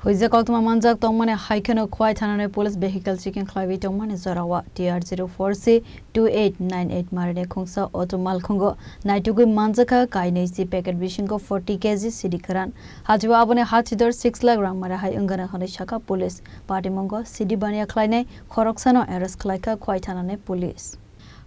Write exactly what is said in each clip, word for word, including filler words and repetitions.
Huijak koktwma manjak tongmani hai kheno Khwai thanani police vehicle checking khlaiwi tongmani jorao T R zero four C two eight nine eight marini khungsa auto malkhungo naitugwi manjakha kainwi si packet bisingo forty K G sidi kwran. Hachio aboni hachidor six lakh rang mari hai wngana hwnwi sakha police. Patimungo sidi baniya khlainai khoroksano arrest khlaikha Khwai thanani police.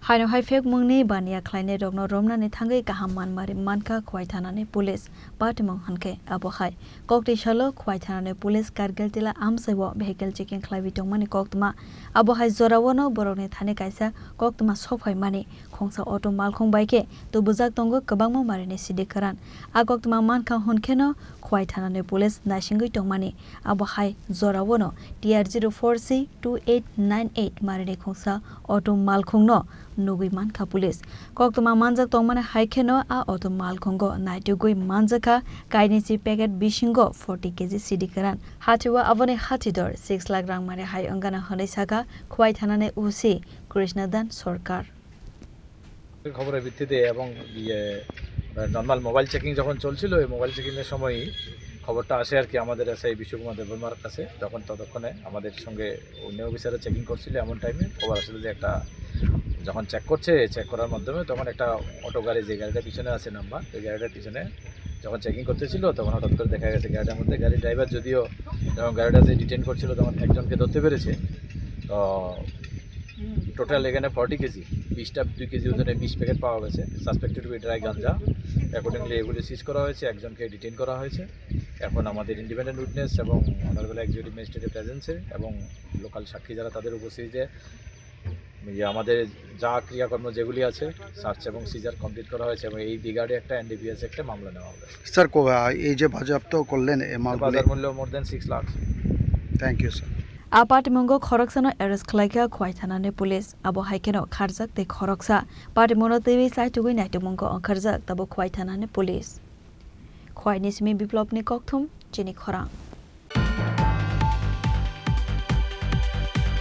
Haino hai phekmungni baniya khlainairokno romnani thangwi kaham manmari mankha Khwai thanani police. Patimung hwnkhe abo hai. Koktwi salo Khwai thanani police Kargil tila amsaibo vehicle checking khlaiwi tongmani koktwma. Abo hai joraono borokni thani kaisa koktwma sokphaimani khungsa auto malkhung bai khe tubujak tongo kwbangma marini sidi kwran. A koktwma mankha hwnkheno Khwai thanani police naisingwi tongmani. Abo hai joraono T R zero four C two eight nine eight marini khungsa auto malkhungno nugwi mankha police. Koktwma manjak tongmani hai kheno a auto malkhungo naitugwi manjakha kainwi si packet bisingo forty K G sidi kwran. Hachio aboni hachidor six lakh rang mari hai wngana hwnwi sakha Khwai thanani O C Krishna Dan Sarkar. খবরের ভিত্তিতে এবং ইয়ে, normal mobile checking যখন চলছিল, ওই মোবাইল চেকিংয়ের সময়ই খবরটা আসে আর কি আমাদের এসআই বিশ্বকুমার দেববর্মার কাছে। তখন ততক্ষণে আমাদের সঙ্গে অন্য অফিসাররা চেকিং করছিল, এমন টাইমে খবর আসলো যে একটা, যখন চেক করছে, চেক করার মাধ্যমে তখন একটা অটো গাড়ি, যে গাড়িটা পিছনে আছে নাম্বার, ওই গাড়িটার পিছনে যখন চেকিং করতেছিল, তখন হঠাৎ করে দেখা গেছে গাড়িটার মধ্যে, গাড়ির ড্রাইভার যদিও, যখন গাড়িটা যে ডিটেন করছিল, তখন একজনকে ধরতে পেরেছে। তো টোটাল এখানে ফর্টি কেজি, বিশটা, দুই কেজি ওজনে বিশ প্যাকেট পাওয়া গেছে, সাসপেক্টেড টু বি ড্রাই গাঞ্জা। অ্যাকর্ডিংলি এগুলি সিজ করা হয়েছে, একজনকে ডিটেন করা হয়েছে। এখন আমাদের ইন্ডিপেন্ডেন্ট উইটনেস এবং অনারেবল এক্সিকিউটিভ ম্যাজিস্ট্রেটের প্রেজেন্সে এবং লোকাল সাক্ষী যারা, তাদের উপস্থিতিতে এই যে আমাদের যা ক্রিয়াকর্ম যেগুলি আছে, সার্চ এবং সিজার কমপ্লিট করা হয়েছে এবং এই রিগার্ডে একটা এনডিপিএস একটা মামলা নেওয়া হবে। স্যার, কো-, আ, এই যে বাজেয়াপ্ত করলেন এই মালগুলি? বাজার মূল্য more than six lakh. Thank you, sir. A patimungo khoroksano arrest khlaikha Khwai thanani police. Abo hai kheno kharjak tei khoroksa. Patimungno twiwi chaitugwi naitugmungo ongkharjak tabuk Khwai thanani police. Khwaini simi Biplopni kokthum, chini khorang.